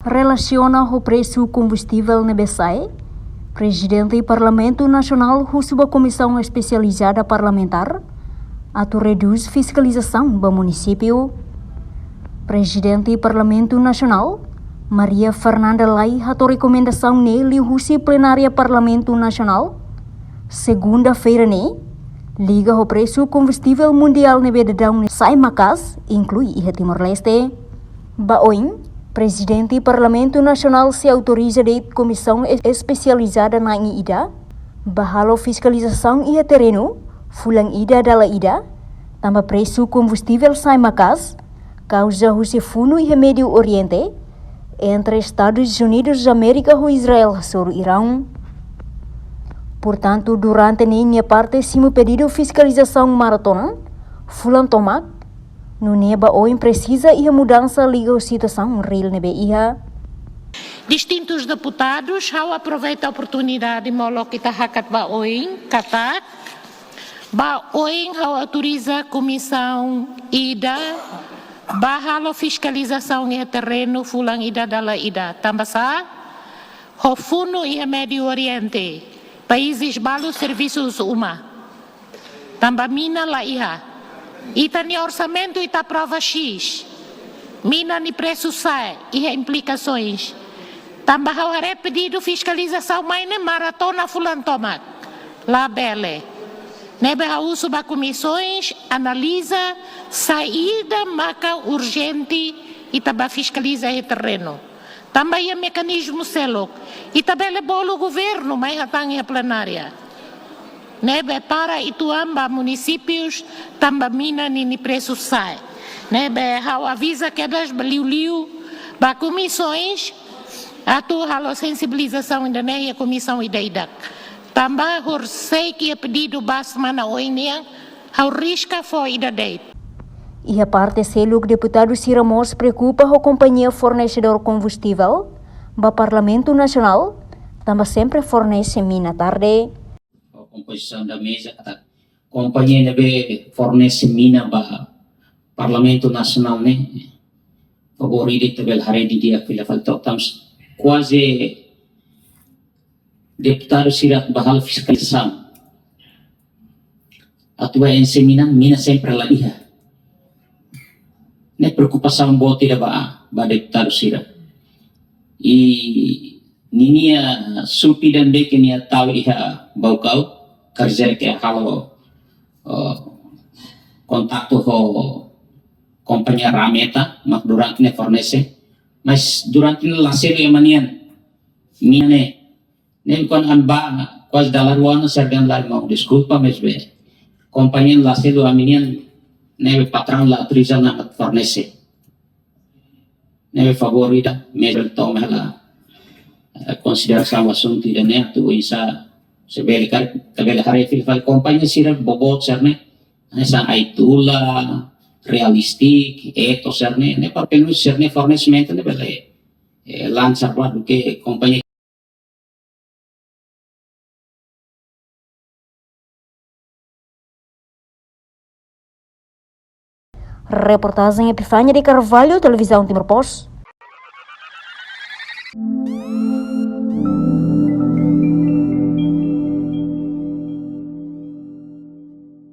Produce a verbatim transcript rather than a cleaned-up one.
Relasiona ho presu kombustivel ne'ebé sa'e, Prezidente Parlamentu Nasionál husu ba Komisaun Espesializada Parlamentár atu redús fiskalizasaun ba munisípiu. Prezidente Parlamentu Nasionál, Maria Fernanda Lay, hato'o rekomendasaun ne'e liuhusi plenária Parlamentu Nasionál, segunda-feira ne'e, liga ho presu kombustivel mundiál ne'ebé daudaun ne'e sa'e maka'as, inklui iha Timor-Leste. Ba oin, Prezidente Parlamentu Nasionál sei autoriza de'it Komisaun Es-, Espesializada na'in ida ba halo fiskalizasaun iha terrenu fulan ida dala ida, tanba presu kombustivel sa'e maka'as, kauza husi funu iha Médiu Oriente, entre Estadus Unidus Amérika ho Israel hasoru Iraun. Portantu, durante ne'e nia parte simu pedidu fiskalizasaun maratona fulan tomak, nune'e ba oin presiza iha mudansa liga ho situasaun reál ne'ebé iha. Distintus deputadus, ha'u aproveita oportunidade molok ita hakat ba oin, katak ba oin ha'u autoriza komisaun ida ba halo fiskalizasaun iha terrenu fulan ida dala ida. Tanba sá? Ho funu iha Médiu Oriente, países balu servisu husi uma. Tanba mina la iha. Ita-nia orsamentu ita aprova X. Mina nia presu sa'e, iha implikasoens. Tanba ha'u haree pedidu fiskalizasaun mai ne'e maratona fulan tomak. Labele. Ne'ebé ha'u husu ba komisaun analiza saida maka urjente ita ba fiskaliza iha terrenu. Tanba iha mekanizmu seluk. Ita bele bolu governu mai hatán iha plenária. Ne'ebé para uitoan ba munisípius tanba mina ninia presu sa'e. Ne'ebé ha'u aviza kedas ba liuliu ba komisaun atu halo sensibilizasaun ida-ne'e iha komisaun ida-idak. Tanba horisehik iha pedidu ba semana oin nian, ha'u riska fó ida de'it. Iha parte seluk, deputadu sira mós preokupa ho kompañia fornesedór kombustivel ba Parlamentu Nasionál, tanba sempre fornese mina tarde. Kompozisaun da meza katak kompañia ne'ebé fornese mina ba Parlamentu Nasionál ne'e, favór ida ita bele haree didi'ak fila fali to'o tanba kuaze deputadu sira ba halo fiskalizasaun atu ba enxe mina, mina sempre la iha. Ne'e preokupasaun boot ida ba, ba deputadu sira. I ninia supi dan beke nia tau iha Baucau, kerja ke halo, eh, kontaktu ho kompañia Rameta, mak durante ne'e fornese. Mas durante ne'e la selu ema nian mina ne'e. Ne'e kuandu ami ba, kuaze dala rua ona sira dehan lae, maun deskulpa, mas be kompañia la selu ami-nian, ne'ebé patraun la autoriza ona atu fornese. Ne'ebé favór ida, mezmu toma hela, eh, konsiderasaun asuntu ida-ne'e atu oinsá se bele kar, ita bele haree fila fali kompañia sira boboot sira-ne'e, hanesan Aitula, Realistic, Eto sira-ne'e, ne'e para pelumenus sira-ne'e fornesimentu ne'e bele, eh, lancar ba duké kompañia. Reportajen Epifania de Carvalho, Televizaun Timor Post.